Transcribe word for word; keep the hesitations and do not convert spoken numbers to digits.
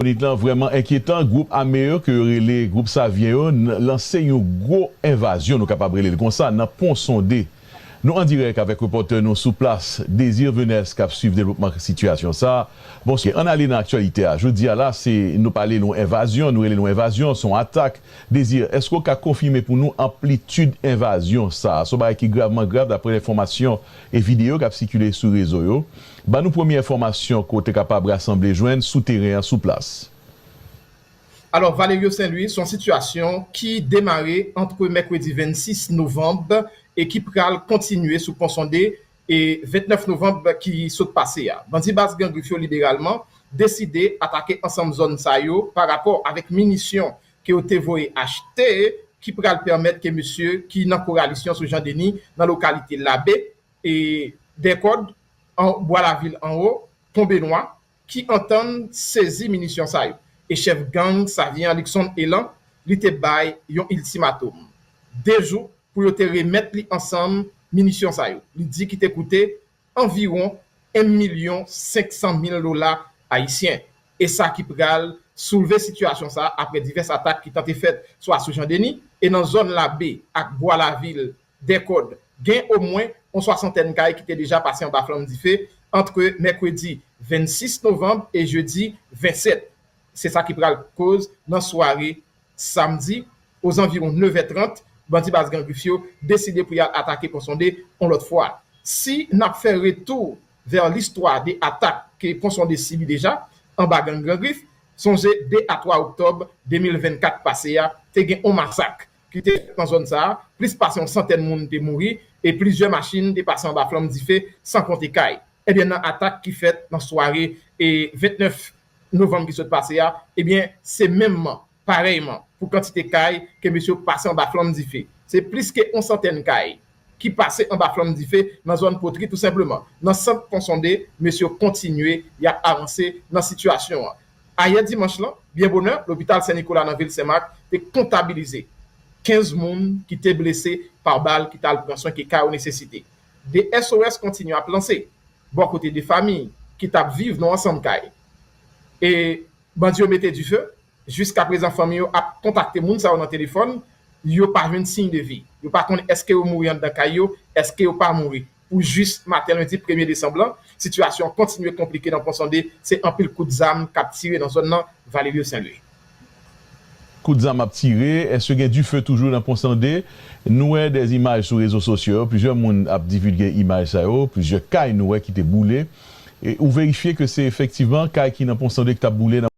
Latibonit lan vrèman enkyetan. Gwoup ame yo, ke yo rele gwoup Savyen yo, n- lanse yon gwo envazyon, nou kapab rele l konsa, nan Pon Sonde. Nou an dirèk avèk repòtè nou sou plas, Désir Venès, k ap swiv devlopman sitiyasyon sa a. Bon, ann ale nan aktyalite a. Jodi a la, se, nou pale l yon envazyon, nou rele l yon envazyon, se yon atak. Désir, èske w ka konfime pou nou anplitid envazyon sa a? Se yon bagay ki gravman grav, daprè enfòmasyon e videyo k ap sikile sou rezo yo. Ban nou premye enfòmasyon ke w te kapab rasanble jwenn sou teren an, sou plas. Alò, Valerio Saint Louis, se yon sitiyasyon ki demare ant mèkredi vennsis novanm e ki pral kontinye sou Pon Sonde e vennèf novanm ki sot pase a. Bandi baz Gran Grif yo liberalman deside atake ansanm zòn sa yo pa rapò avèk minisyon ke yo te voye achte, ki pral pèmèt ke mesye ki nan koralisyon sou Jan Deni nan lokalite Labe e Dèkòd, an, Bwa Lavil Anwo, Pon Benwa, ki antann sezi minisyon sa yo. E chèf gang Savyen an, Luckson Elan, li te bay yon iltimatom. De jou pou yo te remèt li ansanm minisyon sa yo. Li di ki te koute anviwon en milyon senk san mil dola ayisyen. E sa ki pral soulve sitiyasyon sa a apre divès atak ki tante fèt swa sou Jan Deni e nan zòn Labe ak Bwa Lavil, Dèkòd, gen omwen yon swasantèn kay ki te deja pase anba flanm dife ant mèkredi vennsis novanm e jedi vennsèt. Se sa ki pral koz nan sware samdi, ozanviwon nevè trant, bandi baz Gran Grif yo deside pou y al atake Pon Sonde yon lòt fwa. Si n ap fè retou vè listwa de atak ke Pon Sonde sibi deja anba gang Gran Grif, sonje de a twa oktòb de mil vennkat pase a, te gen yon masak ki te fèt nan zòn sa a, plis pase yon santèn moun te mouri e plizyè machin te pase anba flanm dife, san konte kay. Ebyen, nan atak ki fèt nan sware e vennèf novanm ki sot pase a, ebyen, se menmman, parèyman, pou kantite kay ke mesye yo pase anba flanm dife. Se plis ke yon santèn kay ki pase anba flanm dife nan zòn Potri, tou senpleman. Nan sant Pon Sonde, mesye yo kontinye, y ap avanse nan sitiyasyon an. Ayè dimanch lan, byen bonè, lopital Sen Nikola nan vil Senmak te kontabilize kenz moun ki te blese pa bal ki t al pran swen ke ka yo nesesite. De S O S kontinye ap lanse bò kote de fanmi ki t ap viv nan ansanm kay. E bandi yo mete dife, jiskaprezan fanmi yo ap kontakte moun sa yo nan telefòn, yo pa jwenn siy de vi. Yo pa konnen èske yo mouri anndan kay yo, èske yo pa mouri. Pou jis maten lendi premye desanm lan, sitiyasyon an kontinye konplike nan Pon Sonde, se anpil kout zam k ap tire nan zòn nan, Valerio Saint Louis. Kout zam ap tire, èske gen dife toujou nan Pon Sonde? Nou wè de imaj sou rezo sosyo yo, plizyè moun ap divilge imaj sa yo, plizyè kay nou wè ki te boule. E ou verifye ke se efektivman kay ki nan Pon Sonde ki t ap boule nan